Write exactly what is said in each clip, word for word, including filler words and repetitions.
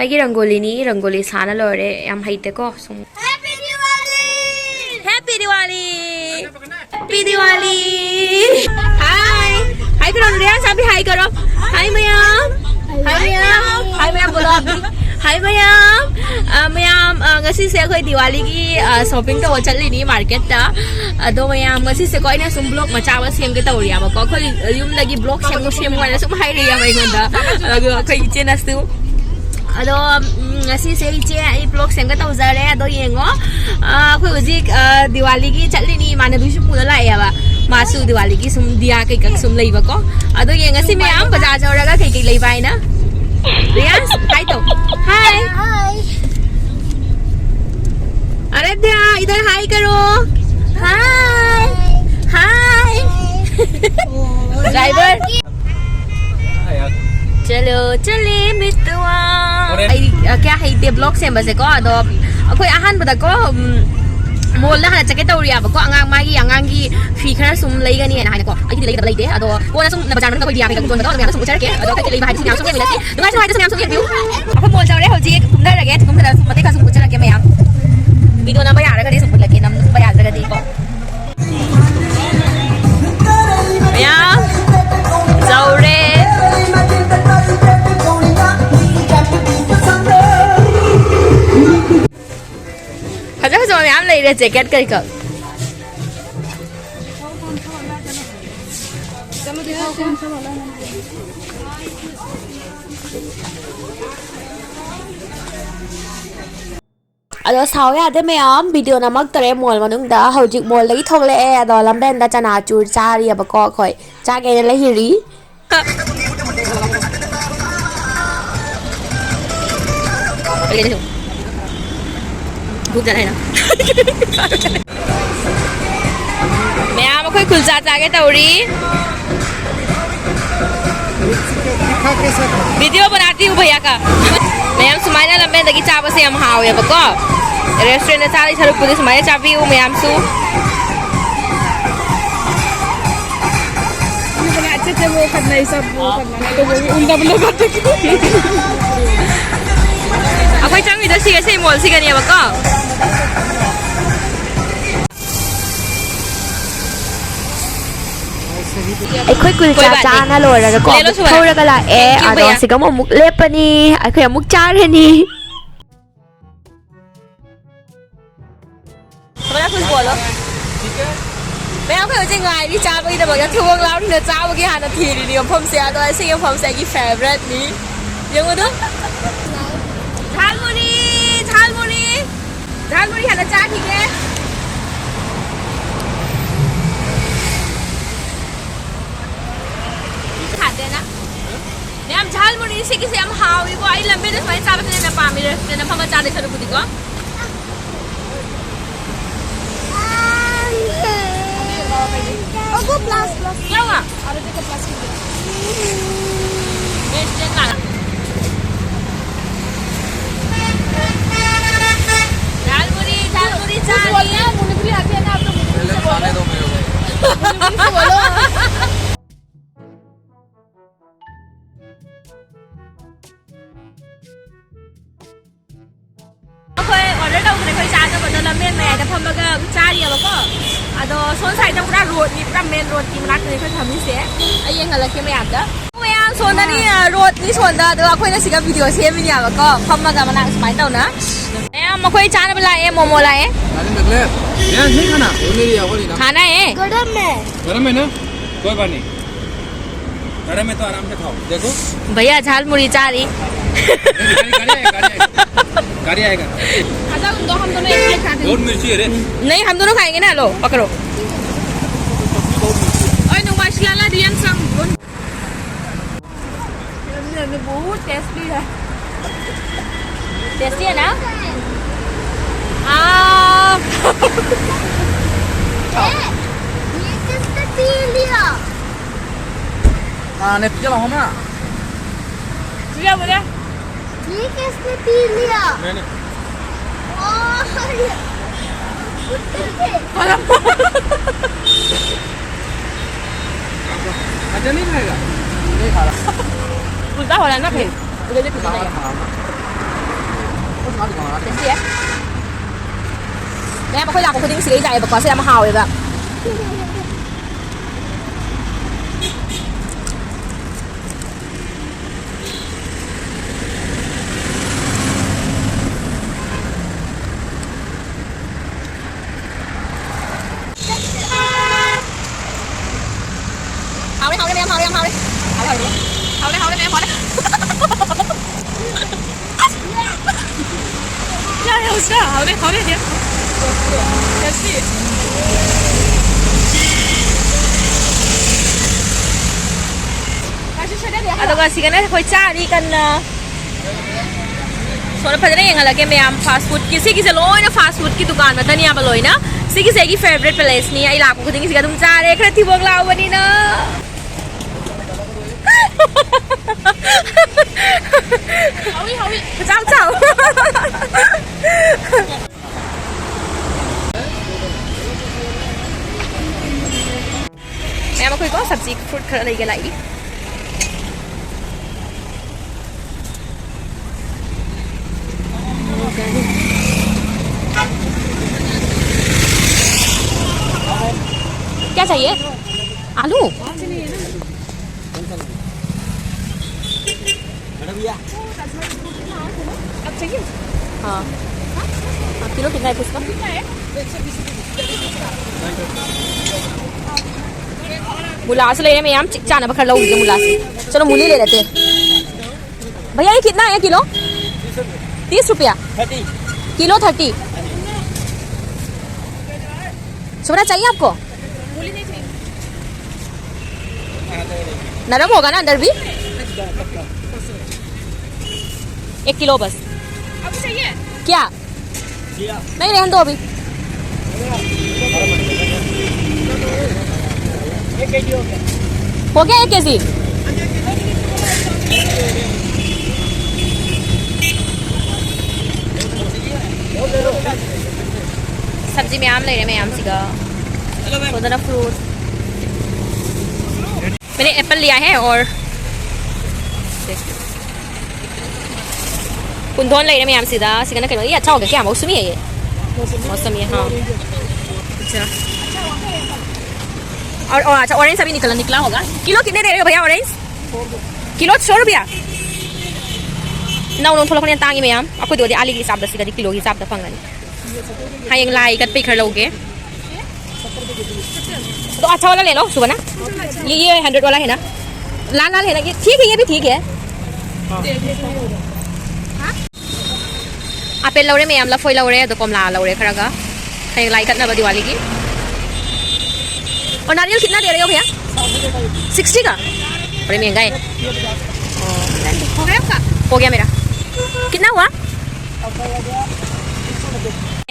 ꯑꯩꯒꯤ ꯔꯪꯒꯣꯂꯤꯅꯤ, ꯔꯪꯒꯣꯂꯤ ꯁꯥꯅ ꯂꯣꯏꯔꯦ꯫ ꯌꯥꯝ ꯍꯩꯇꯦꯀꯣ ꯁꯨꯝ꯫ Happy Diwali! Happy Diwali! Happy Diwali! Hi! Hi ꯀꯔꯣ, ꯔꯤꯌꯥꯟ ꯁꯥꯕꯤ, hi ꯀꯔꯣ꯫ Hi ꯃꯌꯥꯝ! Hi ꯃꯌꯥꯝ! Hi ꯃꯌꯥꯝ ꯕꯣꯂꯣ꯫ Hi ꯃꯌꯥꯝ! ꯑ, ꯃꯌꯥꯝ, ꯑ, ꯉꯁꯤꯁꯦ ꯑꯩꯈꯣꯏ ꯗꯤꯋꯥꯂꯤꯒꯤ, ꯑ, shopping ꯇꯧꯕ ꯆꯠꯂꯤꯅꯤ marketꯇ꯫ ꯑꯗꯣ ꯃꯌꯥꯝ, ꯉꯁꯤꯁꯦꯀꯣ ꯑꯩꯅ ꯁꯨꯝ vlog ꯃꯆꯥ ꯑꯃ ꯁꯦꯝꯒꯦ ꯇꯧꯔꯤꯌꯦꯕꯀꯣ꯫ ꯑꯩꯈꯣꯏ ꯌꯨꯝꯗꯒꯤ vlog ꯁꯦꯝꯃꯨ ꯁꯦꯝꯃꯨ ꯍꯥꯏꯅ ꯁꯨꯝ ꯍꯥꯏꯔꯛꯑꯦꯕ ꯑꯩꯉꯣꯟꯗ꯫ ꯑꯗꯣ ꯑꯩꯈꯣꯏ ꯏꯆꯦꯅꯁꯨ ꯑꯗꯣ, ꯎꯝ, ꯉꯁꯤꯁꯦ ꯏꯆꯦ ꯑꯩ vlog ꯁꯦꯝꯒꯦ ꯇꯧꯖꯔꯦ꯫ ꯑꯗꯣ ꯌꯦꯡꯉꯣ, ꯑ, ꯑꯩꯈꯣꯏ ꯍꯧꯖꯤꯛ, ꯑ, ꯗꯤꯋꯥꯂꯤꯒꯤ ꯆꯠꯂꯤꯅꯤ꯫ ꯏꯃꯥꯟꯅꯕꯤꯁꯨ ꯄꯨꯔ ꯂꯥꯛꯑꯦꯕ꯫ ꯃꯥꯁꯨ ꯗꯤꯋꯥꯂꯤꯒꯤ ꯁꯨꯝ ꯗꯤꯌꯥ ꯀꯩꯀꯥ ꯁꯨꯝ ꯂꯩꯕꯀꯣ꯫ ꯑꯗꯣ ꯌꯦꯡꯉꯁꯤ ꯃꯌꯥꯝ ꯕꯖꯥꯔ ꯆꯠꯂꯒ ꯀꯩꯀꯩ ꯂꯩꯕ ꯍꯥꯏꯅ꯫ ꯔꯤꯌꯥꯟꯁ, hi ꯇꯧ꯫ Hi. Hi. आराध्या, इधर hi करो। Hi. Hi. Driver. चलो चले मितवा। ꯑꯩ, ꯑ, ꯀꯌꯥ ꯍꯩꯇꯦ vlog ꯁꯦꯝꯕꯁꯦꯀꯣ꯫ ꯑꯗꯣ ꯑꯩꯈꯣꯏ ꯑꯍꯥꯟꯕꯗꯀꯣ, ꯎꯝ, mallꯗ ꯍꯥꯟꯅ ꯆꯠꯀꯦ ꯇꯧꯔꯤꯌꯦꯕꯀꯣ꯫ ꯑꯉꯥꯡ ꯃꯥꯒꯤ ꯑꯉꯥꯡꯒꯤ ꯐꯤ ꯈꯔ ꯁꯨꯝ ꯂꯩꯒꯅꯤꯅ ꯍꯥꯏꯅꯀꯣ꯫ ꯑꯩꯒꯤꯗꯤ ꯂꯩꯒꯗꯕ ꯂꯩꯇꯦ꯫ ꯑꯗꯣ ꯀꯣꯟꯅ ꯁꯨꯝ ꯕꯖꯥꯔ ꯃꯅꯨꯡꯗ ꯑꯩꯈꯣꯏ ꯗꯤꯌꯥ ꯀꯩꯀꯥ ꯌꯣꯟꯕꯗꯣ ꯑꯗꯨ ꯃꯌꯥꯝꯗꯣ ꯁꯨꯝ ꯎꯠꯆꯔꯛꯀꯦ꯫ ꯑꯗꯣ ꯀꯩꯀꯩ ꯂꯩꯕ ꯍꯥꯏꯕꯁꯨ ꯃꯌꯥꯝ ꯁꯨꯝ ꯌꯦꯡꯃꯤꯟꯅꯁꯤ꯫ ꯅꯨꯡꯉꯥꯏ ꯅꯨꯡꯉꯥꯏꯕꯁꯨ ꯃꯌꯥꯝ ꯁꯨꯝ ꯌꯦꯡꯕꯤꯌꯨ꯫ ꯑꯩꯈꯣꯏ mall ꯌꯧꯔꯦ ꯍꯧꯖꯤꯛ꯫ ꯀꯨꯝꯊꯔꯒꯦ꯫ ꯀꯨꯝꯊꯔꯒ ꯁꯨꯝ ꯃꯇꯦꯛ ꯈꯔ ꯁꯨꯝ ꯎꯠꯆꯔꯛꯀꯦ ꯃꯌꯥꯝ꯫ Video ꯅꯝꯕ ꯌꯥꯔꯒꯗꯤ ꯁꯨꯝ ꯎꯠꯂꯛꯀꯦ, ꯅꯝꯕ ꯌꯥꯗ꯭ꯔꯒꯗꯤꯀꯣ꯫ ꯃꯌꯥꯝ ꯌꯧꯔꯦ꯫ ꯐꯖ ꯐꯖꯕ ꯃꯌꯥꯝ ꯂꯩꯔꯦ, jacket ꯀꯩꯀꯥ꯫ ꯑꯗꯣ ꯁꯥꯎ ꯌꯥꯗꯦ ꯃꯌꯥꯝ, video ꯅꯝꯃꯛꯇꯔꯦ mall ꯃꯅꯨꯡꯗ꯫ ꯍꯧꯖꯤꯛ mallꯗꯒꯤ ꯊꯣꯛꯂꯛꯑꯦ꯫ ꯑꯗꯣ ꯂꯝꯕꯦꯟꯗ ꯆꯅꯥ ꯆꯨꯔ ꯆꯥꯔꯤꯑꯕꯀꯣ ꯑꯩꯈꯣꯏ꯫ ꯆꯥꯒꯦꯅ ꯂꯩꯔꯤ꯫ ꯃꯌꯥꯝ ꯑꯩꯈꯣꯏ ꯀꯨꯜꯆꯥ ꯆꯥꯒꯦ ꯇꯧꯔꯤ꯫ Video ꯕꯅꯥꯇꯤ ꯍꯨ ꯚꯩꯌꯥ ꯀꯥ꯫ ꯃꯌꯥꯝ ꯁꯨꯃꯥꯏꯅ ꯂꯝꯕꯦꯟꯗꯒꯤ ꯆꯥꯕꯁꯦ ꯌꯥꯝ ꯍꯥꯎꯋꯦꯕꯀꯣ꯫ Restaurantꯇ ꯆꯥꯕꯒꯤ ꯁꯔꯨꯛꯄꯨꯗꯤ ꯁꯨꯃꯥꯏꯅ ꯆꯥꯕꯤꯌꯨ ꯃꯌꯥꯝꯁꯨ꯫ ये बड़ा अच्छे से वो करना है, सब वो करना है, तो वो भी उल्टा पुल्टा बातें की। ꯆꯪꯉꯤꯗꯣ ꯁꯤꯒ ꯁꯤ ꯃꯣꯜꯁꯤꯒꯅꯦꯕꯀꯣ꯫ ꯑꯩꯈꯣꯏ ꯀꯨꯜꯆꯥ ꯀꯣꯏꯕ ꯆꯠꯂꯦ꯫ ꯆꯥꯅ ꯂꯣꯏꯔꯒꯀꯣ ꯂꯦꯂꯣ ꯑꯃꯨꯛ ꯁꯨꯕꯅ꯫ ꯊꯧꯔꯒ ꯂꯥꯛꯑꯦ꯫ Thank you, ꯑꯗꯣ ꯚꯩꯌꯥ꯫ ꯁꯤꯒ ꯑꯃꯨꯛ ꯑꯃꯨꯛ ꯂꯦꯞꯄꯅꯤ꯫ ꯑꯩꯈꯣꯏ ꯑꯃꯨꯛ ꯆꯥꯔꯅꯤ꯫ ꯕꯣꯂꯣ꯫ ꯃꯌꯥꯝ ꯑꯩꯈꯣꯏ ꯍꯧꯖꯤꯛ ꯉꯥꯏꯔꯤ ꯆꯥꯕꯒꯤꯗꯃꯛꯇ꯫ ꯊꯤꯕꯣꯡ ꯂꯥꯎꯔꯤꯅ ꯆꯥꯕꯒꯤ ꯍꯥꯟꯅ ꯊꯤꯔꯤꯅꯤ ꯃꯐꯝꯁꯦ꯫ ꯑꯗꯣ ꯑꯁꯤꯒꯤ ꯃꯐꯝꯁꯦ ꯑꯩꯒꯤ favourite ꯅꯤ꯫ ꯌꯦꯡꯉꯨꯗꯣ꯫ ꯖꯥꯜꯃꯨꯔꯤ! ꯖꯥꯜꯃꯨꯔꯤ! ꯖꯥꯜꯃꯨꯔꯤ ꯍꯥꯟꯅ ꯆꯥꯈꯤꯒꯦ꯫ ꯈꯥꯗꯦꯅ꯫ ꯃꯌꯥꯝ ꯖꯥꯜꯃꯨꯔꯤ ꯁꯤꯒꯤꯁꯦ ꯌꯥꯝ ꯍꯥꯎꯋꯤꯀꯣ꯫ ꯑꯩ ꯂꯝꯕꯦꯟꯗ ꯁꯨꯃꯥꯏꯅ ꯆꯥꯕꯁꯤꯅ ꯍꯦꯟꯅ ꯄꯥꯝꯃꯤ, restaurant ꯐꯝꯃ ꯆꯥꯗꯣꯏ ꯁꯔꯨꯛꯄꯨꯗꯤꯀꯣ꯫ ꯑꯒꯣ, plus, plus. ꯌꯥꯎꯋꯥ? Restaurant ꯂꯥꯛꯑ꯫ ꯖꯥꯜꯃꯨꯔꯤ, ꯖꯥꯜꯃꯨꯔꯤ ꯆꯥꯅꯤ꯫ बोलना है, मुनिपुरी आती है ना, आप तो मुनिपुरी से बोलो। मुनिपुरी से बोलो। ꯑꯩꯈꯣꯏ order ꯇꯧꯈ꯭ꯔꯦ, ꯑꯩꯈꯣꯏ ꯆꯥꯅꯕꯗꯣ ꯂꯝꯕꯦꯟ ꯃꯌꯥꯏꯗ ꯐꯝꯃꯒ ꯆꯥꯔꯤꯑꯕꯀꯣ꯫ ꯑꯗꯣ ꯁꯣꯝ side ꯇ ꯄꯨꯔꯥ road ꯅꯤ, ꯄꯨꯔꯥ main road ꯀꯤ ꯃꯅꯥꯛꯇꯅꯦ ꯑꯩꯈꯣꯏ ꯐꯝꯃꯤꯁꯦ꯫ ꯑꯩ ꯌꯦꯡꯍꯜꯂꯛꯀꯦ ꯃꯌꯥꯝꯗ꯫ ꯃꯌꯥꯝ ꯁꯣꯝꯗꯅꯤ, ꯑ, road ꯅꯤ ꯁꯣꯝꯗ, ꯑꯗꯣ ꯑꯩꯈꯣꯏꯅ ꯁꯤꯒ video ꯁꯦꯝꯃꯤꯅꯦꯕꯀꯣ, ꯐꯝꯃꯒ ꯃꯅꯥꯛ ꯁꯨꯃꯥꯏꯅ ꯇꯧꯅ꯫ ꯃꯌꯥꯝ ꯑꯩꯈꯣꯏ ꯆꯥꯅꯕ ꯂꯥꯛꯑꯦ, ꯃꯣꯃꯣ ꯂꯥꯛꯑꯦ꯫ ꯌꯥꯅꯤ ꯅꯒꯂꯦ꯫ ꯌꯥꯅꯤ ꯈꯅ꯫ ꯈꯥꯅ ꯍꯦ꯫ ꯒꯔꯝ ꯍꯦ꯫ ꯒꯔꯝ ꯍꯦ ꯅ? ꯀꯣꯏ ꯕꯥꯠ ꯅꯍꯤ꯫ घर में तो आराम से खाओ। देखो। भैया झालमुरी चारी। गाड़ी, गाड़ी आएगा, गाड़ी आएगा। गाड़ी आएगा। अच्छा, उन दो, हम दोनों एक प्लेट खाते हैं। बहुत मिर्ची है रे। नहीं, हम दोनों खाएंगे ना। लो, पकड़ो। ओए, नो माशाल्लाह, रियन संग। बहुत टेस्टी है। टेस्टी है ना? आ। ये किसने पी लिया? हाँ, नहीं, पी लो ना। लिया बोले। ये किसने पी लिया? मैंने। ओह, ये कुत्ते थे। अच्छा, नहीं खाएगा? नहीं खा रहा। उल्टा हो रहा है ना फिर? उधर से कुछ नहीं। हाँ, हाँ। ꯃꯌꯥꯝ ꯑꯩꯈꯣꯏ ꯂꯥꯛꯄ ꯈꯨꯗꯤꯡ ꯁꯤꯗꯩ ꯂꯥꯛꯑꯦꯕꯀꯣ, ꯁꯤ ꯌꯥꯝ ꯍꯥꯎꯋꯦꯕ꯫ ꯍꯥꯎꯔꯦ, ꯍꯥꯎꯔꯦ, ꯃꯌꯥꯝ ꯍꯥꯎꯔꯦ, ꯌꯥꯝ ꯍꯥꯎꯔꯦ꯫ ꯍꯥꯎꯔꯦ, ꯍꯥꯎꯔꯦ, ꯃꯌꯥꯝ ꯍꯥꯎꯔꯦ꯫ ꯌꯥꯔꯦ, ꯍꯧꯖꯤꯛ ꯍꯥꯎꯔꯦ, ꯍꯥꯎꯔꯦ, ꯌꯥꯔꯦ꯫ ꯌꯥꯔꯦ꯫ ꯑꯗꯨꯒ ꯁꯤꯒꯅ ꯑꯩꯈꯣꯏ ꯆꯥꯔꯤ ꯀꯟꯅ꯫ ꯁꯣꯝꯗ ꯐꯖꯅ ꯌꯦꯡꯍꯜꯂꯛꯀꯦ ꯃꯌꯥꯝ, fast foodꯀꯤ꯫ ꯁꯤꯒꯤꯁꯦ ꯂꯣꯏꯅ fast foodꯀꯤ ꯗꯨꯀꯥꯟ ꯃꯇꯅꯤꯌꯥꯕ ꯂꯣꯏꯅ꯫ ꯁꯤꯒꯤꯁꯦ ꯑꯩꯒꯤ favourite placeꯅꯤ꯫ ꯑꯩ ꯂꯥꯛꯄ ꯈꯨꯗꯤꯡꯒꯤ ꯁꯤꯒ ꯑꯗꯨꯝ ꯆꯥꯔꯦ, ꯈꯔ ꯊꯤꯕꯣꯡ ꯂꯥꯎꯕꯅꯤꯅ꯫ ꯍꯥꯎꯏ, ꯍꯥꯎꯏ꯫ ꯆꯥꯎ, ꯆꯥꯎ꯫ ꯃꯌꯥꯝ ꯑꯩꯈꯣꯏꯀꯣ ꯁꯕꯖꯤ ꯐ꯭ꯔꯨꯠ ꯈꯔ ꯂꯩꯒꯦ ꯂꯥꯛꯏ꯫ क्या चाहिए? आलू? मैडम, भैया। आप चाहिए? हाँ। हाँ, किलो कितना है उसका? कितना है? मुलास ले रहे हैं, हम च-, चाना पकड़ लो, उनके मुलास। चलो, मूली ले लेते हैं। भैया, ये कितना है किलो? तीस रुपया। थर्टी। Kilo thirty. छोला चाहिए आपको? नरम होगा ना अंदर भी? एक किलो बस। क्या? नहीं, रहने दो अभी। हो गया एक केजी। ꯁꯕꯖꯤ ꯃꯌꯥꯝ ꯂꯩꯔꯦ ꯃꯌꯥꯝꯁꯤꯒ꯫ ꯁꯣꯝꯗꯅ fruit꯫ मैंने एप्पल लिया है और कुंदन ले रहे हैं हम सीधा, सीधा ना करेंगे। ये अच्छा होगा क्या? मौसमी है ये। मौसमी है, हाँ। अच्छा। और, और अच्छा, ऑरेंज अभी निकला, निकला होगा। किलो कितने दे रहे हो भैया ऑरेंज? किलो सौ रुपया। ना, उन्होंने थोड़ा, थोड़ा तांगी में हम आपको दो दे, आली की हिसाब से, कभी किलो की हिसाब से पंगन। हाँ, ये लाई कट पे कर लोगे। तो अच्छा वाला ले लो सुबह ना। ये, ये हंड्रेड वाला है ना, लाल लाल है ना ये, ठीक है, ये भी ठीक है। Apple ꯂꯧꯔꯦ ꯃꯌꯥꯝ, ꯂꯐꯣꯏ ꯂꯧꯔꯦ, ꯑꯗꯣ ꯀꯣꯝꯂꯥ ꯂꯧꯔꯦ ꯈꯔꯒ꯫ ꯍꯌꯦꯡ ꯂꯥꯏ ꯀꯠꯅꯕ ꯗꯤꯋꯥꯂꯤꯒꯤ꯫ और नारियल कितना दे रहे हो भैया? सिक्सटी का? बड़े महंगा है। हो गया आपका? हो गया मेरा। कितना हुआ?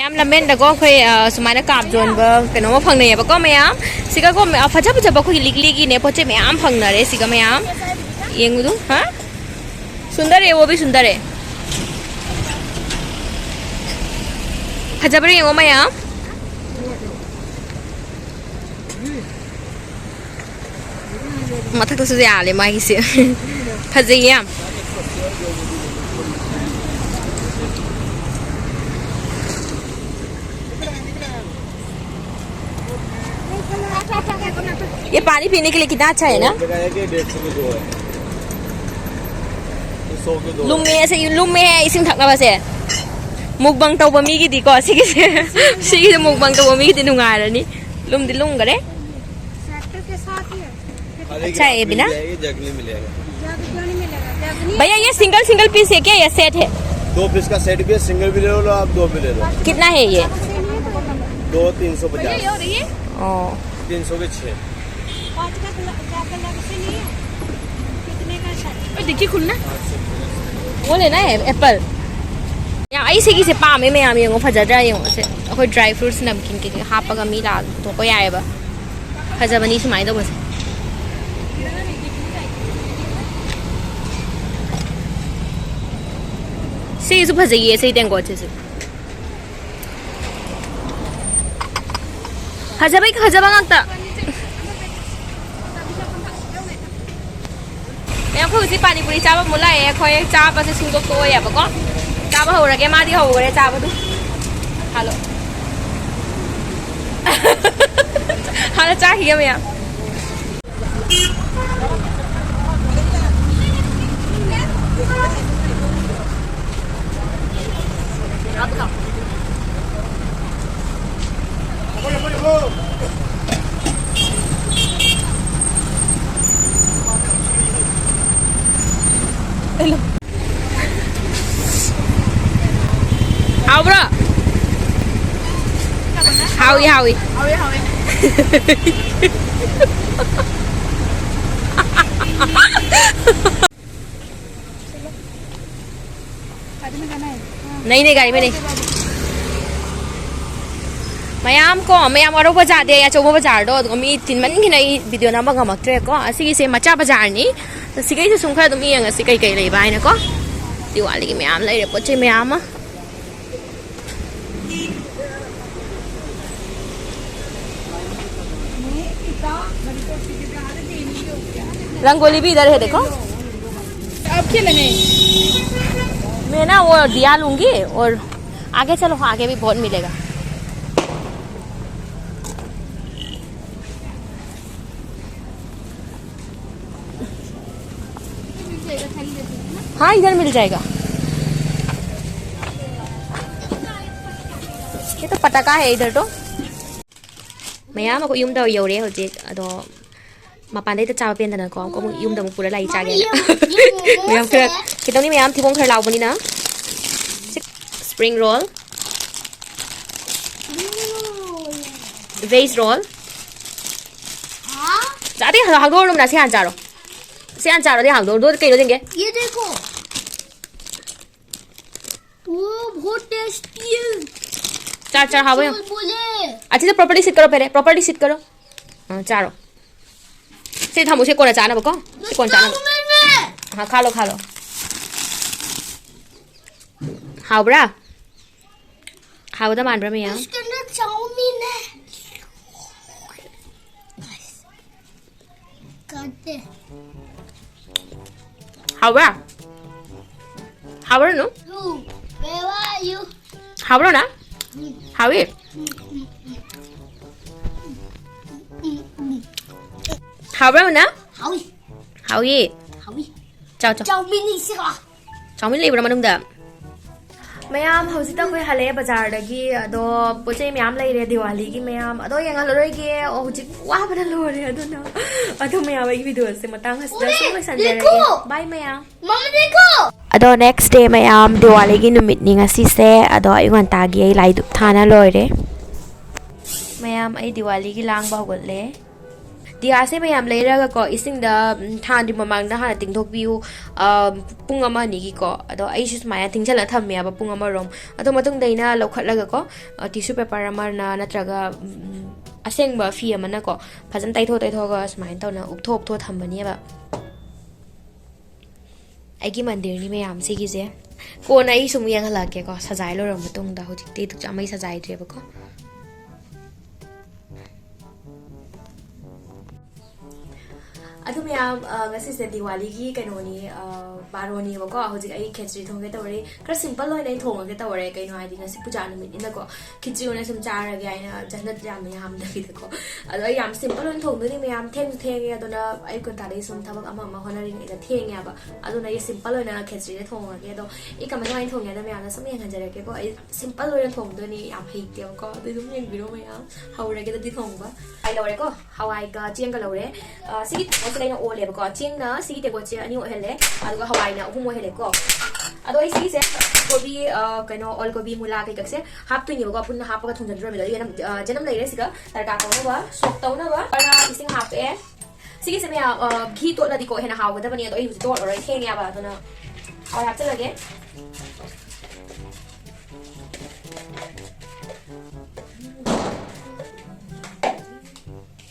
ꯌꯥꯝ ꯂꯝꯕꯦꯟꯗꯀꯣ ꯑꯩꯈꯣꯏ, ꯑ, ꯁꯨꯃꯥꯏꯅ ꯀꯥꯞ ꯌꯣꯟꯕ ꯀꯩꯅꯣꯝꯃ ꯐꯪꯅꯩꯌꯦꯕꯀꯣ ꯃꯌꯥꯝ꯫ ꯁꯤꯒꯀꯣ ꯃ-, ꯐꯖ ꯐꯖꯕ ꯑꯩꯈꯣꯏꯒꯤ ꯂꯤꯛꯂꯤꯒꯤꯅꯦ ꯄꯣꯠ ꯆꯩ ꯃꯌꯥꯝ ꯐꯪꯅꯔꯦ ꯁꯤꯒ ꯃꯌꯥꯝ꯫ ꯌꯦꯡꯉꯨꯗꯨ, ꯍꯥ? सुंदर है, वो भी सुंदर है। ꯐꯖꯕ꯭ꯔꯥ ꯌꯦꯡꯉꯣ ꯃꯌꯥꯝ꯫ ꯃꯊꯛꯇꯁꯨ ꯌꯥꯜꯂꯦ ꯃꯥꯒꯤꯁꯦ꯫ ꯐꯖꯩꯌꯦ ꯌꯥꯝ꯫ ये पानी पीने के लिए कितना अच्छा है ना? डेढ़ सौ के दो है। ये सौ के दो है। ꯂꯨꯝꯃꯦ ꯑꯁꯦ, ꯂꯨꯝꯃꯦ ꯏꯁꯤꯡ ꯊꯛꯅꯕꯁꯦ꯫ ꯃꯨꯛꯕꯥꯡ ꯇꯧꯕ ꯃꯤꯒꯤꯗꯤꯀꯣ, ꯁꯤꯒꯤꯁꯦ, ꯁꯤꯒꯤꯁꯦ ꯃꯨꯛꯕꯥꯡ ꯇꯧꯕ ꯃꯤꯒꯤꯗꯤ ꯅꯨꯡꯉꯥꯏꯔꯅꯤ꯫ ꯂꯨꯝꯗꯤ ꯂꯨꯝꯒꯔꯦ꯫ अच्छा है बिना। जग नहीं मिलेगा। भैया, ये सिंगल सिंगल पीस है क्या या सेट है? दो पीस का सेट भी है, सिंगल भी ले लो आप, दो भी ले लो। कितना है ये? दो तीन सौ पचास। ओ। तीन सौ के छः। देखिए खुलना। वो लेना है एप्पल। ꯌꯥꯝ, ꯑꯩ ꯁꯤꯒꯤꯁꯦ ꯄꯥꯝꯃꯦ ꯃꯌꯥꯝ, ꯌꯦꯡꯉꯣ, ꯐꯖꯗ꯭ꯔꯥ ꯌꯦꯡꯉꯣ꯫ ꯁꯦ ꯑꯩꯈꯣꯏ ꯗ꯭ꯔꯥꯏ ꯐ꯭ꯔꯨꯠꯁ ꯅꯝꯀꯤꯟ ꯀꯩꯀꯩ ꯍꯥꯞꯄꯒ ꯃꯤ ꯂꯥꯛꯑꯒ ꯄꯨꯊꯣꯛꯄ ꯌꯥꯏꯑꯕ꯫ ꯐꯖꯕꯅꯤ ꯁꯨꯃꯥꯏꯅ ꯇꯧꯕꯁꯦ꯫ ꯁꯤꯁꯨ ꯐꯖꯩꯌꯦ, ꯁꯤ ꯇꯦꯡꯀꯣꯠꯁꯤꯁꯨ꯫ ꯐꯖꯕꯩ ꯐꯖꯕ ꯉꯥꯛꯇ꯫ ꯃꯌꯥꯝ ꯍꯧꯖꯤꯛ ꯄꯥꯅꯤꯄꯨꯔꯤ ꯆꯥꯕ ꯑꯃꯨꯛ ꯂꯥꯛꯑꯦ꯫ ꯑꯩꯈꯣꯏ ꯆꯥꯕꯁꯦ ꯁꯨꯡꯇꯣꯛ ꯇꯣꯛꯑꯣꯏꯌꯦꯕꯀꯣ꯫ ꯆꯥꯕ ꯍꯧꯔꯒꯦ꯫ ꯃꯥꯗꯤ ꯍꯧꯈ꯭ꯔꯦ ꯆꯥꯕꯗꯨ꯫ ꯍꯜꯂꯣ꯫ ꯍꯥꯟꯅ ꯆꯥꯈꯤꯒꯦ ꯃꯌꯥꯝ꯫ ꯍꯥꯎꯕ꯭ꯔꯣ? ꯍꯥꯎꯏ, ꯍꯥꯎꯏ꯫ ꯍꯥꯎꯏ, ꯍꯥꯎꯏ꯫ ꯅꯩꯅꯦ ꯒꯥꯔꯤ ꯃꯅꯦ꯫ ꯃꯌꯥꯝ ꯀꯣ, ꯃꯌꯥꯝ ꯋꯥꯔꯧꯕ ꯌꯥꯗꯦ, ꯑꯆꯧꯕ ꯕꯖꯥꯔꯗꯣ꯫ ꯑꯗꯨꯒ ꯃꯤ ꯇꯤꯟꯃꯟꯒꯤꯅ ꯑꯩ ꯚꯤꯗꯤꯑꯣ ꯅꯝꯕ ꯉꯝꯃꯛꯇ꯭ꯔꯦꯀꯣ꯫ ꯑꯁꯤꯒꯤꯁꯦ ꯃꯆꯥ ꯕꯖꯥꯔꯅꯤ꯫ ꯁꯤꯒꯩꯁꯦ ꯁꯨꯝ ꯈꯔ ꯑꯗꯨꯝ ꯌꯦꯡꯉꯁꯤ ꯀꯩꯀꯩ ꯂꯩꯕ ꯍꯥꯏꯅꯀꯣ꯫ ꯗꯤꯋꯥꯂꯤꯒꯤ ꯃꯌꯥꯝ ꯂꯩꯔꯦ, ꯄꯣꯠ ꯆꯩ ꯃꯌꯥꯝ ꯑꯃ꯫ रंगोली भी इधर है, देखो। अब खेलेंगे। मैं ना वो दिया लूंगी और आगे चलो, आगे भी बहुत मिलेगा। हाँ, इधर मिल जाएगा। ये तो पटाखा है इधर तो। ꯃꯌꯥꯝ ꯑꯩꯈꯣꯏ ꯌꯨꯝꯗ ꯌꯧꯔꯦ ꯍꯧꯖꯤꯛ꯫ ꯑꯗꯣ ꯃꯄꯥꯟꯗꯩꯗ ꯆꯥꯕ ꯄꯦꯟꯗꯅꯀꯣ ꯑꯃꯨꯛ ꯌꯨꯝꯗ ꯑꯃꯨꯛ ꯄꯨꯔ ꯂꯥꯛꯏ ꯆꯥꯒꯦꯅ꯫ ꯃꯌꯥꯝ ꯈꯔ ꯈꯤꯇꯪꯗꯤ ꯃꯌꯥꯝ ꯊꯤꯕꯣꯡ ꯈꯔ ꯂꯥꯎꯕꯅꯤꯅ꯫ Spring roll, veg roll꯫ ꯆꯥꯗꯦ, ꯍꯥꯡꯗꯣꯛꯎꯔꯣ ꯅꯨꯃꯤꯗꯥ꯫ ꯁꯤ ꯍꯥꯟꯅ ꯆꯥꯔꯣ꯫ ꯁꯤ ꯍꯥꯟꯅ ꯆꯥꯔꯣ, ꯑꯗꯩ ꯍꯥꯡꯗꯣꯛꯎꯔꯣ꯫ ꯑꯗꯨ ꯀꯩꯅꯣ ꯌꯦꯡꯒꯦ꯫ ये देखो, वो बहुत टेस्टी है। चार चार हाँ भैया। बोले। अच्छे से प्रॉपरली सिट करो पहले, प्रॉपरली सिट करो। हाँ, चारो। ꯁꯤ ꯊꯝꯃꯨ, ꯁꯤ ꯀꯣꯟꯅ ꯆꯥꯅꯕꯀꯣ꯫ ꯁꯤ ꯀꯣꯟꯅ ꯆꯥꯅꯕ꯫ ꯆꯥꯎꯃꯟꯃꯦ꯫ हाँ, खा लो, खा लो। ꯍꯥꯎꯕ꯭ꯔꯥ? ꯍꯥꯎꯒꯗꯕ ꯃꯥꯟꯕ꯭ꯔꯥ ꯃꯌꯥꯝ? इसके अंदर चाउमीन है। ꯀꯠꯇꯦ꯫ ꯍꯥꯎꯕ꯭ꯔꯥ? ꯍꯥꯎꯕ꯭ꯔꯥ, ꯅꯨ? You, where are you? ꯍꯥꯎꯕ꯭ꯔꯣ, ꯅꯥ? ꯎꯝ, ꯍꯥꯎꯋꯤ? ꯎꯝ, ꯎꯝ, ꯎꯝ꯫ ꯎꯝ, ꯎꯝ, ꯎꯝ꯫ ꯍꯥꯎꯕ꯭ꯔꯥ, ꯅꯥ? ꯍꯥꯎꯋꯤ꯫ ꯍꯥꯎꯋꯤ? ꯍꯥꯎꯋꯤ꯫ ꯆꯥꯎ, ꯆꯥꯎ꯫ ꯆꯥꯎꯃꯤꯟ ꯏꯁꯤꯔꯣ? ꯆꯥꯎꯃꯤꯟ ꯂꯩꯕ꯭ꯔꯥ ꯃꯅꯨꯡꯗ? ꯃꯌꯥꯝ, ꯍꯧꯖꯤꯛꯇ ꯑꯩꯈꯣꯏ ꯍꯜꯂꯛꯑꯦ ꯕꯖꯥꯔꯗꯒꯤ꯫ ꯑꯗꯣ ꯄꯣꯠ ꯆꯩ ꯃꯌꯥꯝ ꯂꯩꯔꯦ ꯗꯤꯋꯥꯂꯤꯒꯤ ꯃꯌꯥꯝ꯫ ꯑꯗꯣ ꯌꯦꯡꯍꯜꯂꯔꯣꯏꯒꯦ꯫ ꯑꯣ, ꯍꯧꯖꯤꯛ ꯋꯥꯕꯅ ꯂꯣꯏꯔꯦ꯫ ꯑꯗꯨꯅ ꯑꯗꯣ ꯃꯌꯥꯝ, ꯑꯩꯒꯤ ꯚꯤꯗꯤꯑꯣꯁꯦ ꯃꯇꯥꯡ ꯑꯁꯤꯗ ꯁꯨꯝ ꯂꯣꯏꯁꯟꯖꯔꯒꯦ꯫ ꯂꯦꯛꯀꯣ! ꯕꯥꯏ ꯃꯌꯥꯝ꯫ ꯃꯃꯥ ꯂꯦꯛꯀꯣ! ꯑꯗꯣ next day ꯃꯌꯥꯝ, ꯗꯤꯋꯥꯂꯤꯒꯤ ꯅꯨꯃꯤꯠꯅꯤ ꯉꯁꯤꯁꯦ꯫ ꯑꯗꯣ ꯑꯌꯨꯛ ꯉꯟꯇꯥꯒꯤ ꯑꯩ ꯂꯥꯏ ꯙꯨꯞ ꯊꯥꯅ ꯂꯣꯏꯔꯦ꯫ ꯃꯌꯥꯝ, ꯑꯩ ꯗꯤꯋꯥꯂꯤꯒꯤ ꯂꯥꯡꯕ ꯍꯧꯒꯠꯂꯦ꯫ ꯗꯤꯌꯥꯁꯦ ꯃꯌꯥꯝ ꯂꯩꯔꯒꯀꯣ, ꯏꯁꯤꯡꯗ, ꯎꯝ, ꯊꯥꯟꯗ꯭ꯔꯤ ꯃꯃꯥꯡꯗ ꯍꯥꯟꯅ ꯇꯤꯡꯊꯣꯛꯄꯤꯌꯨ, ꯑ, ꯄꯨꯡ ꯑꯃ ꯑꯅꯤꯒꯤꯀꯣ꯫ ꯑꯗꯣ ꯑꯩꯁꯨ ꯁꯨꯃꯥꯏꯅ ꯇꯤꯡꯁꯤꯜꯂ ꯊꯝꯃꯦꯕ ꯄꯨꯡ ꯑꯃꯔꯣꯝ꯫ ꯑꯗꯣ ꯃꯇꯨꯡꯗ ꯑꯩꯅ ꯂꯧꯈꯠꯂꯒꯀꯣ, ꯑ, tissue paper ꯑꯃꯅ ꯅꯠꯇ꯭ꯔꯒ, ꯎꯝ, ꯑꯁꯦꯡꯕ ꯐꯤ ꯑꯃꯅꯀꯣ, ꯐꯖꯅ ꯇꯩꯊꯣꯛ ꯇꯩꯊꯣꯛꯑꯒ ꯁꯨꯃꯥꯏꯅ ꯇꯧꯅ ꯎꯞꯊꯣꯛ ꯎꯞꯊꯣꯛ ꯊꯝꯕꯅꯦꯕ꯫ ꯑꯩꯒꯤ ꯃꯟꯗꯤꯔꯅꯤ ꯃꯌꯥꯝ ꯁꯤꯒꯤꯁꯦ꯫ ꯀꯣꯟꯅ ꯑꯩ ꯁꯨꯝ ꯌꯦꯡꯍꯜꯂꯛꯀꯦꯀꯣ, ꯁꯖꯥꯏ ꯂꯣꯏꯔꯕ ꯃꯇꯨꯡꯗ꯫ ꯍꯧꯖꯤꯛꯇꯤ ꯙꯨꯛꯆꯥꯛ ꯃꯩ ꯁꯖꯥꯏꯗ꯭ꯔꯦꯕꯀꯣ꯫ ꯑꯗꯨ ꯃꯌꯥꯝ, ꯑ, ꯉꯁꯤꯁꯦ ꯗꯤꯋꯥꯂꯤꯒꯤ ꯀꯩꯅꯣꯅꯤ, ꯑ, ꯕꯥꯔꯣꯅꯤꯕꯀꯣ꯫ ꯍꯧꯖꯤꯛ ꯑꯩ ꯈꯦꯆ꯭ꯔꯤ ꯊꯣꯡꯒꯦ ꯇꯧꯔꯤ꯫ ꯈꯔ simple ꯑꯣꯏꯅ ꯑꯩ ꯊꯣꯡꯉꯒꯦ ꯇꯧꯔꯦ, ꯀꯩꯅꯣ ꯍꯥꯏꯗꯤ ꯉꯁꯤ ꯄꯨꯖꯥ ꯅꯨꯃꯤꯠꯅꯤꯅꯀꯣ꯫ ꯈꯦꯆ꯭ꯔꯤ ꯑꯣꯏꯅ ꯁꯨꯝ ꯆꯥꯔꯒꯦ ꯍꯥꯏꯅ, ꯖꯟꯖꯠ ꯌꯥꯝꯅ ꯌꯥꯝꯗꯕꯤꯗꯀꯣ꯫ ꯑꯗꯣ ꯑꯩ ꯌꯥꯝ simple ꯑꯣꯏꯅ ꯊꯣꯡꯗꯣꯏꯅꯤ ꯃꯌꯥꯝ꯫ ꯊꯦꯡꯁꯨ ꯊꯦꯡꯉꯦ, ꯑꯗꯨꯅ ꯑꯌꯨꯛ ꯉꯟꯇꯥꯗꯒꯤ ꯁꯨꯝ ꯊꯕꯛ ꯑꯃ ꯑꯃ ꯍꯣꯠꯅꯔꯤꯉꯩꯗ ꯊꯦꯡꯉꯦꯕ꯫ ꯑꯗꯨꯅ ꯑꯩ simple ꯑꯣꯏꯅ ꯈꯦꯆ꯭ꯔꯤꯁꯦ ꯊꯣꯡꯉꯒꯦ꯫ ꯑꯗꯣ ꯑꯩ ꯀꯃꯥꯏ ꯀꯃꯥꯏꯅ ꯊꯣꯡꯒꯦ ꯍꯥꯏꯗꯣ ꯃꯌꯥꯝꯅ ꯁꯨꯝ ꯌꯦꯡꯍꯟꯖꯔꯛꯀꯦꯀꯣ꯫ ꯑꯩ simple ꯑꯣꯏꯅ ꯊꯣꯡꯗꯣꯏꯅꯤ, ꯌꯥꯝ ꯍꯩꯇꯦꯕꯀꯣ꯫ ꯑꯗꯨ ꯑꯗꯨꯝ ꯌꯦꯡꯕꯤꯔꯣ ꯃꯌꯥꯝ꯫ ꯍꯧꯔꯒꯦ ꯑꯗꯨꯗꯤ ꯊꯣꯡꯕ꯫ ꯑꯩ ꯂꯧꯔꯦꯀꯣ꯫ ꯍꯋꯥꯏꯒ ꯆꯦꯡꯒ ꯂꯧꯔꯦ꯫ ꯑ, ꯁꯤꯒꯤ ꯇꯦꯡꯀꯣꯠꯁꯤꯗ ꯑꯩꯅ ꯑꯣꯜꯂꯦꯕꯀꯣ꯫ ꯆꯦꯡꯅ ꯁꯤꯒꯤ ꯇꯦꯡꯀꯣꯠꯁꯦ ꯑꯅꯤ ꯑꯣꯏꯍꯜꯂꯦ, ꯑꯗꯨꯒ ꯍꯋꯥꯏꯅ ꯑꯍꯨꯝ ꯑꯣꯏꯍꯜꯂꯦꯀꯣ꯫ ꯑꯗꯣ ꯑꯩ ꯁꯤꯒꯤꯁꯦ ꯀꯣꯕꯤ, ꯑ, ꯀꯩꯅꯣ, ꯑꯣꯜ ꯀꯣꯕꯤ, ꯃꯨꯂꯥ ꯀꯩꯀꯩꯁꯦ ꯍꯥꯞꯇꯣꯏꯅꯦꯕꯀꯣ꯫ ꯄꯨꯟꯅ ꯍꯥꯞꯄꯒ ꯊꯣꯡꯖꯤꯟꯗꯣꯏꯔꯣ꯫ ꯌꯦꯅꯝ, ꯑ, ꯆꯅꯝ ꯂꯩꯔꯦ ꯁꯤꯒ ꯇꯔꯀꯥ ꯇꯧꯅꯕ, ꯁꯣꯛ ꯇꯧꯅꯕ꯫ ꯑꯗꯨꯅ ꯏꯁꯤꯡ ꯍꯥꯞꯄꯛꯑꯦ꯫ ꯁꯤꯒꯤꯁꯦ ꯃꯌꯥꯝ, ꯑ, ꯘꯤ ꯇꯣꯠꯂꯗꯤꯀꯣ ꯍꯦꯟꯅ ꯍꯥꯎꯒꯗꯕꯅꯦ, ꯑꯗꯣ ꯑꯩ ꯍꯧꯖꯤꯛ ꯇꯣꯠꯂꯔꯣꯏ, ꯊꯦꯡꯉꯦꯕ꯫ ꯑꯗꯨꯅ ꯍꯋꯥꯏ ꯍꯥꯞꯆꯤꯜꯂꯒꯦ꯫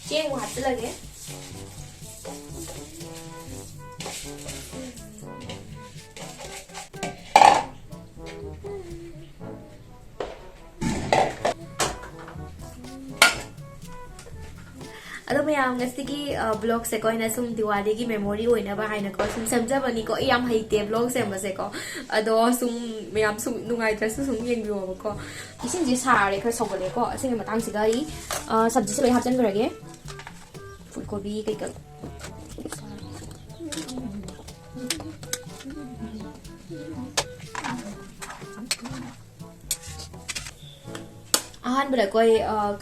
ꯆꯦꯡ ꯑꯃꯨꯛ ꯍꯥꯞꯆꯤꯜꯂꯒꯦ꯫ ꯑꯗꯣ ꯃꯌꯥꯝ, ꯉꯁꯤꯒꯤ ꯕ꯭ꯂꯣꯒꯁꯦꯀꯣ ꯑꯩꯅ ꯁꯨꯝ ꯗꯤꯋꯥꯂꯤꯒꯤ ꯃꯦꯃꯣꯔꯤ ꯑꯣꯏꯅꯕ ꯍꯥꯏꯅꯀꯣ ꯁꯨꯝ ꯁꯦꯝꯖꯕꯅꯤꯀꯣ꯫ ꯑꯩ ꯌꯥꯝ ꯍꯩꯇꯦ ꯕ꯭ꯂꯣꯒ ꯁꯦꯝꯕꯁꯦꯀꯣ꯫ ꯑꯗꯣ ꯁꯨꯝ ꯃꯌꯥꯝ ꯁꯨꯝ ꯅꯨꯡꯉꯥꯏꯇ꯭ꯔꯁꯨ ꯁꯨꯝ ꯌꯦꯡꯕꯤꯌꯣꯕꯀꯣ꯫ ꯏꯁꯤꯡꯁꯦ ꯁꯥꯔꯦ, ꯈꯔ ꯁꯧꯒꯠꯂꯦꯀꯣ꯫ ꯑꯁꯤꯒꯤ ꯃꯇꯥꯡꯁꯤꯗ ꯑꯩ ꯁꯕꯖꯤꯁꯦ ꯂꯣꯏ ꯍꯥꯞꯆꯤꯟꯈ꯭ꯔꯒꯦ꯫ ꯐꯨꯜ ꯀꯣꯕꯤ ꯀꯩꯀꯥ꯫ ꯑꯍꯥꯟꯕꯗ ꯑꯩꯈꯣꯏ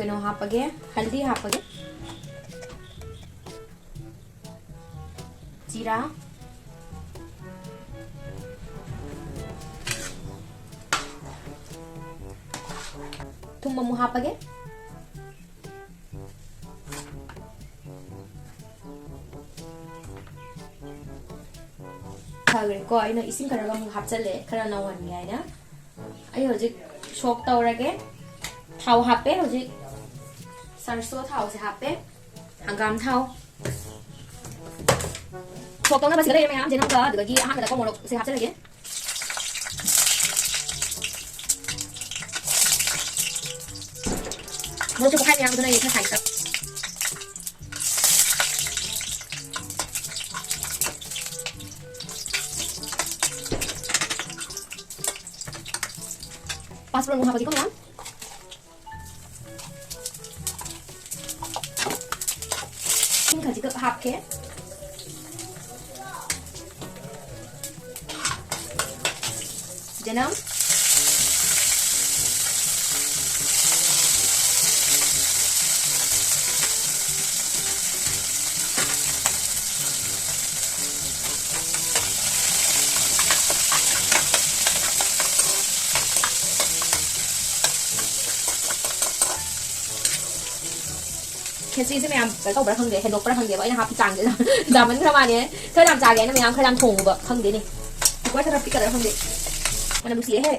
ꯀꯩꯅꯣ ꯍꯥꯞꯄꯒꯦ꯫ ꯍꯜꯗꯤ ꯍꯥꯞꯄꯒꯦ꯫ ꯖꯤꯔꯥ꯫ ꯊꯨꯝ ꯑꯃꯨꯛ ꯍꯥꯞꯄꯒꯦ꯫ ꯐꯈ꯭ꯔꯦꯀꯣ꯫ ꯑꯩꯅ ꯏꯁꯤꯡ ꯈꯔꯒ ꯑꯃꯨꯛ ꯍꯥꯞꯆꯜꯂꯦ, ꯈꯔ ꯅꯧꯍꯟꯒꯦ ꯍꯥꯏꯅ꯫ ꯑꯩ ꯍꯧꯖꯤꯛ ꯁꯣꯛ ꯇꯧꯔꯒꯦ꯫ ꯊꯥꯎ ꯍꯥꯞꯄꯦ ꯍꯧꯖꯤꯛ꯫ ꯁꯔꯁꯣ ꯊꯥꯎꯁꯦ ꯍꯥꯞꯄꯦ꯫ ꯍꯪꯒꯥꯝ ꯊꯥꯎ꯫ ꯁꯣꯛ ꯇꯧꯅꯕ ꯁꯤꯗ ꯂꯩꯔꯦ ꯃꯌꯥꯝ, ꯖꯦꯅꯝꯒ ꯑꯗꯨꯗꯒꯤ ꯑꯍꯥꯟꯕꯗꯀꯣ ꯃꯣꯔꯣꯛꯁꯦ ꯍꯥꯞꯆꯜꯂꯒꯦ꯫ ꯃꯣꯔꯣꯛꯁꯨ ꯄꯣꯛꯈꯥꯏ ꯃꯌꯥꯝ ꯑꯗꯨꯅ ꯑꯩ ꯈꯔ ꯁꯥꯏ ꯈꯔ꯫ ꯄꯥꯁꯄꯣꯔꯠ ꯑꯃꯨꯛ ꯍꯥꯞꯄꯒꯦꯀꯣ ꯃꯌꯥꯝ꯫ ꯏꯁꯤꯡ ꯈꯖꯤꯛꯈꯛ ꯍꯥꯞꯀꯦ꯫ ꯖꯅꯝ꯫ ꯈꯦꯆ꯭ꯔꯤꯁꯦ ꯃꯌꯥꯝ ꯀꯩꯅꯣ ꯇꯧꯕ꯭ꯔꯥ ꯈꯪꯗꯦ, ꯍꯦꯟꯗꯣꯛꯄ꯭ꯔꯥ ꯈꯪꯗꯦꯕ, ꯑꯩꯅ ꯍꯥꯞꯄꯤ ꯆꯥꯡꯁꯦ ꯌꯥꯝꯃꯟꯈ꯭ꯔ ꯃꯥꯜꯂꯦ꯫ ꯈꯔ ꯌꯥꯝ ꯆꯥꯒꯦ ꯍꯥꯏꯅ ꯃꯌꯥꯝ ꯈꯔ ꯌꯥꯝ ꯊꯣꯡꯉꯨꯕ ꯈꯪꯗꯦꯅꯦ꯫ ꯀꯨꯀꯔꯁꯦ ꯈꯔ ꯄꯤꯛꯀꯗ꯭ꯔꯥ ꯈꯪꯗꯦ꯫ ꯃꯅꯝ ꯅꯨꯡꯁꯤꯔꯦꯍꯦ꯫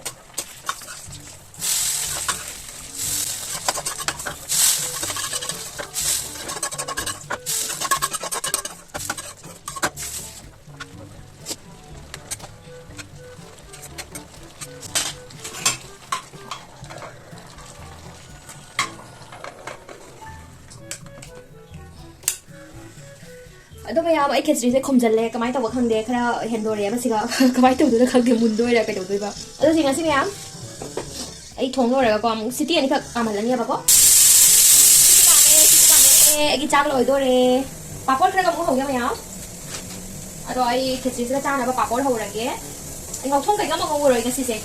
ꯑꯗꯣ ꯃꯌꯥꯝ, ꯑꯩ ꯈꯦꯆ꯭ꯔꯤꯁꯦ ꯈꯨꯝꯖꯜꯂꯦ, ꯀꯃꯥꯏꯅ ꯇꯧꯕ ꯈꯪꯗꯦ, ꯈꯔ ꯍꯦꯟꯗꯣꯔꯛꯑꯦ ꯃꯁꯤꯒ꯫ ꯀꯃꯥꯏꯅ ꯇꯧꯗꯣꯏꯅꯣ ꯈꯪꯗꯦ, ꯃꯨꯟꯗꯣꯏꯔꯥ ꯀꯩꯗꯧꯗꯣꯏꯕ꯫ ꯑꯗꯣ ꯁꯤ ꯉꯁꯤ ꯃꯌꯥꯝ, ꯑꯩ ꯊꯣꯡ ꯂꯣꯏꯔꯒꯀꯣ ꯑꯃꯨꯛ ꯁꯤꯇꯤ ꯑꯅꯤꯈꯛ ꯀꯥꯝꯍꯜꯂꯅꯤꯕꯀꯣ꯫ ꯁꯤꯁꯨ ꯀꯥꯝꯃꯦ, ꯁꯤꯁꯨ ꯀꯥꯝꯃꯦ꯫ ꯑꯩꯒꯤ ꯆꯥꯛ ꯂꯣꯏꯗꯣꯔꯦ꯫ ꯄꯥꯄꯣꯔ ꯈꯔꯒ ꯑꯃꯨꯛ ꯍꯧꯒꯦ ꯃꯌꯥꯝ꯫ ꯑꯗꯣ ꯑꯩ ꯈꯦꯆ꯭ꯔꯤꯁꯤꯒ ꯆꯥꯅꯕ ꯄꯥꯄꯣꯔ ꯍꯧꯔꯒꯦ꯫ ꯑꯩ ꯉꯧꯊꯣꯡ ꯀꯩꯀꯥ ꯑꯃ ꯉꯧꯔꯣꯏ ꯉꯁꯤꯁꯦ꯫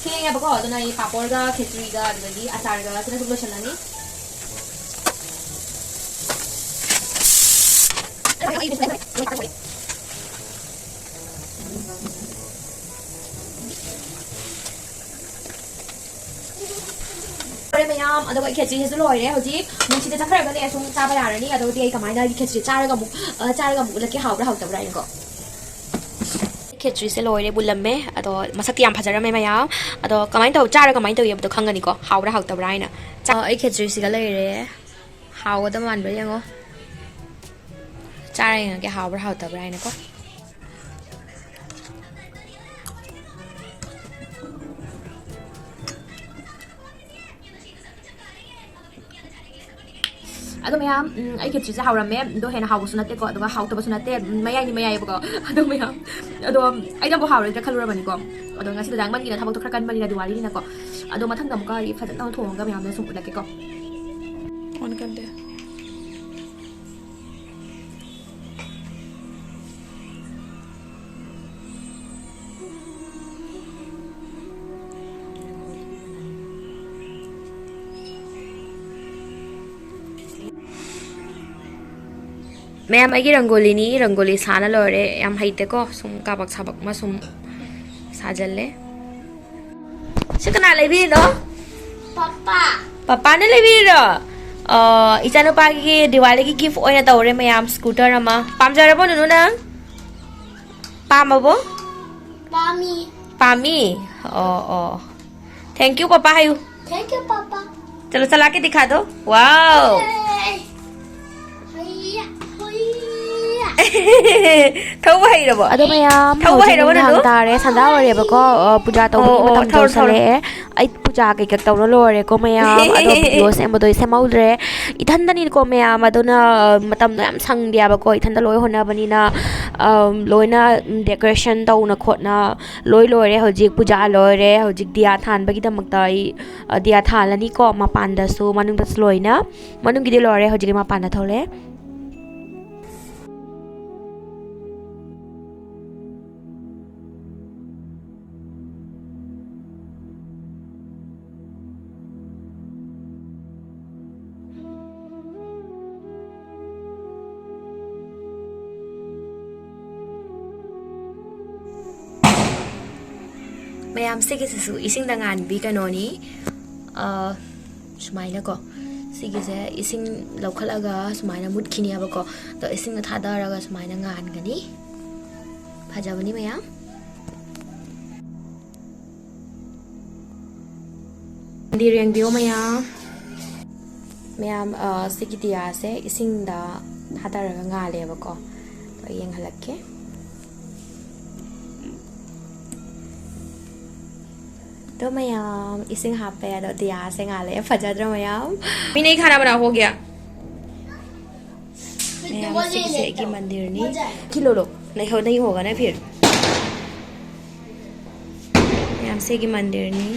ꯊꯦꯡꯉꯦꯕꯀꯣ, ꯑꯗꯨꯅ ꯑꯩ ꯄꯥꯄꯣꯔꯒ ꯈꯦꯆ꯭ꯔꯤꯒ ꯑꯗꯨꯗꯒꯤ ꯑꯆꯥꯔꯒ ꯁꯤꯅ ꯑꯗꯨꯝ ꯂꯣꯏꯁꯜꯂꯅꯤ꯫ ꯂꯣꯏꯔꯦ ꯃꯌꯥꯝ, ꯑꯗꯨꯒ ꯑꯩ ꯈꯦꯆ꯭ꯔꯤꯁꯤꯁꯨ ꯂꯣꯏꯔꯦ꯫ ꯍꯧꯖꯤꯛ ꯅꯨꯡꯁꯤꯠꯁꯦ ꯆꯠꯈ꯭ꯔꯒꯅꯦ ꯁꯨꯝ ꯆꯥꯕ ꯌꯥꯔꯅꯤ꯫ ꯑꯗꯨꯗꯤ ꯑꯩ ꯀꯃꯥꯏꯅ ꯑꯩꯒꯤ ꯈꯦꯆ꯭ꯔꯤ ꯆꯥꯔꯒ ꯑꯃꯨꯛ, ꯑ, ꯆꯥꯔꯒ ꯑꯃꯨꯛ ꯎꯠꯂꯛꯀꯦ, ꯍꯥꯎꯕ꯭ꯔꯥ ꯍꯥꯎꯇꯕ꯭ꯔꯥ ꯍꯥꯏꯅꯀꯣ꯫ ꯈꯦꯆ꯭ꯔꯤꯁꯦ ꯂꯣꯏꯔꯦ, ꯃꯨꯜꯂꯝꯃꯦ꯫ ꯑꯗꯣ ꯃꯁꯛꯇꯤ ꯌꯥꯝ ꯐꯖꯔꯝꯃꯦ ꯃꯌꯥꯝ꯫ ꯑꯗꯣ ꯀꯃꯥꯏꯅ ꯇꯧ-, ꯆꯥꯔꯒ ꯀꯃꯥꯏꯅ ꯇꯧꯏ ꯍꯥꯏꯕꯗꯣ ꯈꯪꯒꯅꯤꯀꯣ, ꯍꯥꯎꯕ꯭ꯔꯥ ꯍꯥꯎꯇꯕ꯭ꯔꯥ ꯍꯥꯏꯅ꯫ ꯆꯥ-, ꯑꯩ ꯈꯦꯆ꯭ꯔꯤꯁꯤꯒ ꯂꯩꯔꯦ꯫ ꯍꯥꯎꯒꯗꯕ ꯃꯥꯟꯕ꯭ꯔꯥ ꯌꯦꯡꯉꯣ꯫ ꯆꯥꯔ ꯌꯦꯡꯉꯒꯦ, ꯍꯥꯎꯕ꯭ꯔꯥ ꯍꯥꯎꯇꯕ꯭ꯔꯥ ꯍꯥꯏꯅꯀꯣ꯫ ꯑꯗꯣ ꯃꯌꯥꯝ, ꯎꯝ, ꯑꯩ ꯈꯦꯆ꯭ꯔꯤꯁꯦ ꯍꯥꯎꯔꯝꯃꯦ꯫ ꯑꯗꯣ ꯍꯦꯟꯅ ꯍꯥꯎꯕꯁꯨ ꯅꯠꯇꯦꯀꯣ, ꯑꯗꯨꯒ ꯍꯥꯎꯇꯕꯁꯨ ꯅꯠꯇꯦ, ꯎꯝ, ꯃꯌꯥꯏꯅꯤ ꯃꯌꯥꯏꯌꯦꯕꯀꯣ꯫ ꯑꯗꯣ ꯃꯌꯥꯝ, ꯑꯗꯣ ꯑꯩꯅꯕꯨ ꯍꯥꯎꯔꯣꯏꯗ꯭ꯔꯥ ꯈꯜꯂꯨꯔꯕꯅꯤꯀꯣ꯫ ꯑꯗꯣ ꯉꯁꯤꯗꯤ ꯂꯥꯡꯃꯟꯒꯤꯅ, ꯊꯕꯛꯇꯣ ꯈꯔ ꯀꯟꯕꯅꯤꯅ, ꯗꯤꯋꯥꯂꯤꯅꯤꯅꯀꯣ꯫ ꯑꯗꯣ ꯃꯊꯪꯗ ꯑꯃꯨꯛꯀ ꯑꯩ ꯐꯖꯅ ꯊꯣꯡꯉꯒ ꯃꯌꯥꯝꯗ ꯁꯨꯝ ꯎꯠꯂꯛꯀꯦꯀꯣ꯫ ꯑꯣꯟ ꯀꯟꯗꯦ꯫ ꯃꯌꯥꯝ, ꯑꯩꯒꯤ ꯔꯪꯒꯣꯂꯤꯅꯤ, ꯔꯪꯒꯣꯂꯤ ꯁꯥꯅ ꯂꯣꯏꯔꯦ꯫ ꯌꯥꯝ ꯍꯩꯇꯦꯀꯣ, ꯁꯨꯝ ꯀꯥꯕꯛ ꯁꯥꯕꯛ ꯑꯃ ꯁꯨꯝ ꯁꯥꯖꯜꯂꯦ꯫ ꯁꯤ ꯀꯅꯥ ꯂꯩꯕꯤꯔꯤꯅꯣ? ꯄꯄꯥ꯫ ꯄꯄꯥꯅ ꯂꯩꯕꯤꯔꯤꯔꯣ? ꯑ, ꯏꯆꯥꯅꯨꯄꯥꯒꯤ ꯗꯤꯋꯥꯂꯤꯒꯤ ꯒꯤꯐ ꯑꯣꯏꯅ ꯇꯧꯔꯦ ꯃꯌꯥꯝ, ꯁ꯭ꯀꯨꯇꯔ ꯑꯃ꯫ ꯄꯥꯝꯖꯔꯕꯣ ꯅꯨꯅꯨ ꯅꯪ? ꯄꯥꯝꯃꯕꯣ? ꯄꯥꯝꯃꯤ꯫ ꯄꯥꯝꯃꯤ? ꯑꯣ, ꯑꯣ꯫ Thank you, ꯄꯄꯥ ꯍꯥꯏꯌꯨ꯫ Thank you, papa. चलो, चला के दिखा दो। Wow! ꯍꯩꯌꯥ, ꯍꯩꯌꯥ꯫ ꯊꯧꯕ ꯍꯩꯔꯕꯣ? ꯑꯗꯣ ꯃꯌꯥꯝ, ꯊꯧꯕ ꯍꯧꯖꯤꯛ ꯍꯩꯔꯕꯣ ꯅꯨꯡꯗꯥꯡ ꯅꯨꯅꯨ? ꯇꯥꯔꯦ, ꯁꯟꯗꯥ ꯑꯣꯏꯔꯦꯕꯀꯣ꯫ ꯑ, ꯄꯨꯖꯥ ꯇꯧꯕꯒꯤ ꯑꯣ, ꯑꯣ, ꯃꯇꯝ ꯊꯧꯔꯣ, ꯊꯧꯔꯣ꯫ ꯌꯧꯁꯜꯂꯛꯑꯦ꯫ ꯑꯩ ꯄꯨ- ꯆꯥ ꯀꯩꯀꯩ ꯇꯧꯔ ꯂꯣꯏꯔꯦꯀꯣ ꯃꯌꯥꯝ꯫ ꯑꯗꯣ ꯚꯤꯗꯤꯑꯣ ꯁꯦꯝꯕꯗꯣ ꯑꯩ ꯁꯦꯝꯍꯧꯗ꯭ꯔꯦ, ꯏꯊꯟꯗꯅꯤꯀꯣ ꯃꯌꯥꯝ꯫ ꯑꯗꯨꯅ ꯃꯇꯝꯗꯣ ꯌꯥꯝ ꯁꯪꯗꯦꯕꯀꯣ, ꯏꯊꯟꯗ ꯂꯣꯏ ꯍꯣꯠꯅꯕꯅꯤꯅ꯫ ꯑꯝ, ꯂꯣꯏꯅ ꯗꯦꯀꯣꯔꯦꯁꯟ ꯇꯧꯅ ꯈꯣꯠꯅ ꯂꯣꯏ ꯂꯣꯏꯔꯦ꯫ ꯍꯧꯖꯤꯛ ꯄꯨꯖꯥ ꯂꯣꯏꯔꯦ꯫ ꯍꯧꯖꯤꯛ ꯗꯤꯌꯥ ꯊꯥꯟꯕꯒꯤꯗꯃꯛꯇ ꯑꯩ, ꯑ, ꯗꯤꯌꯥ ꯊꯥꯜꯂꯅꯤꯀꯣ, ꯃꯄꯥꯟꯗꯁꯨ ꯃꯅꯨꯡꯗꯁꯨ ꯂꯣꯏꯅ꯫ ꯃꯅꯨꯡꯒꯤꯗꯤ ꯂꯣꯏꯔꯦ, ꯍꯧꯖꯤꯛꯀꯤ ꯃꯄꯥꯟꯗ ꯊꯣꯛꯂꯛꯑꯦ꯫ ꯃꯌꯥꯝ, ꯁꯤꯒꯤꯁꯤꯁꯨ ꯏꯁꯤꯡꯗ ꯉꯥꯟꯕꯤ ꯀꯩꯅꯣꯅꯤ꯫ ꯑ, ꯁꯨꯃꯥꯏꯅꯀꯣ, ꯁꯤꯒꯤꯁꯦ ꯏꯁꯤꯡ ꯂꯧꯈꯠꯂꯒ ꯁꯨꯃꯥꯏꯅ ꯃꯨꯠꯈꯤꯅꯦꯕꯀꯣ꯫ ꯑꯗꯣ ꯏꯁꯤꯡꯗ ꯊꯥꯗꯔꯒ ꯁꯨꯃꯥꯏꯅ ꯉꯥꯟꯒꯅꯤ꯫ ꯐꯖꯕꯅꯤ ꯃꯌꯥꯝ꯫ ꯃꯟꯗꯤꯔ ꯌꯦꯡꯕꯤꯌꯣ ꯃꯌꯥꯝ꯫ ꯃꯌꯥꯝ, ꯑ, ꯁꯤꯒꯤ ꯗꯤꯌꯥꯁꯦ ꯏꯁꯤꯡꯗ ꯊꯥꯗꯔꯒ ꯉꯥꯜꯂꯦꯕꯀꯣ꯫ ꯑꯗꯣ ꯑꯩ ꯌꯦꯡꯍꯜꯂꯛꯀꯦ꯫ ꯑꯗꯣ ꯃꯌꯥꯝ, ꯏꯁꯤꯡ ꯍꯥꯞꯄꯦ, ꯑꯗꯣ ꯗꯤꯌꯥꯁꯦ ꯉꯥꯜꯂꯦ꯫ ꯐꯖꯗ꯭ꯔꯣ ꯃꯌꯥꯝ? ꯃꯤꯅ ꯑꯩ ꯈꯥꯅ ꯕꯅꯥ ꯍꯣ ꯒꯌꯥ꯫ ꯃꯌꯥꯝ, ꯁꯤꯒꯤꯁꯦ ꯑꯩꯒꯤ ꯃꯟꯗꯤꯔꯅꯤ꯫ ꯈꯤꯂꯣ ꯂꯣ꯫ ꯅꯩꯍꯧ, ꯅꯩꯍꯧꯒꯅ ꯐꯤꯔ꯫ ꯃꯌꯥꯝ, ꯁꯤꯒꯤ ꯃꯟꯗꯤꯔꯅꯤ꯫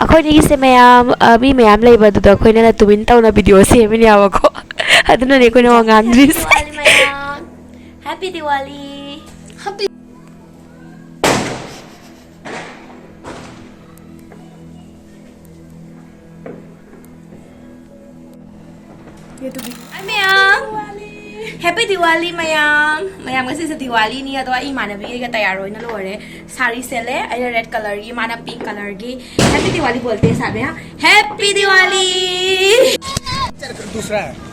ꯑꯩꯈꯣꯏꯅꯤꯒꯤꯁꯦ ꯃꯌꯥꯝ, ꯑ, ꯃꯤ ꯃꯌꯥꯝ ꯂꯩꯕ ꯑꯗꯨꯗ ꯑꯩꯈꯣꯏꯅ ꯇꯨꯃꯤꯟ ꯇꯧꯅ ꯚꯤꯗꯤꯑꯣ ꯁꯦꯝꯃꯤꯅꯦꯕꯀꯣ꯫ ꯑꯗꯨꯅꯅꯦ ꯑꯩꯈꯣꯏꯅ ꯋꯥ ꯉꯥꯡꯗ꯭ꯔꯤꯁꯦ꯫ Happy Diwali ꯃꯌꯥꯝ꯫ Happy Diwali꯫ Happy Hi ꯃꯌꯥꯝ꯫ Happy Diwali ꯃꯌꯥꯝ꯫ ꯃꯌꯥꯝ, ꯉꯁꯤꯁꯦ ꯗꯤꯋꯥꯂꯤꯅꯤ, ꯑꯗꯣ ꯑꯩ ꯏꯃꯥꯟꯅꯕꯤꯈꯩꯒ ꯇꯌꯥꯔ ꯑꯣꯏꯅ ꯂꯣꯏꯔꯦ꯫ ꯁꯥꯔꯤ ꯁꯦꯠꯂꯦ, ꯑꯩꯅ ꯔꯦꯗ ꯀꯂꯔꯒꯤ, ꯃꯥꯅ ꯄꯤꯡ ꯀꯂꯔꯒꯤ꯫ Happy Diwali ꯕꯣꯜꯇꯦ ꯁꯥꯕꯦ, ꯍꯥ? Happy Diwali! दूसरा है।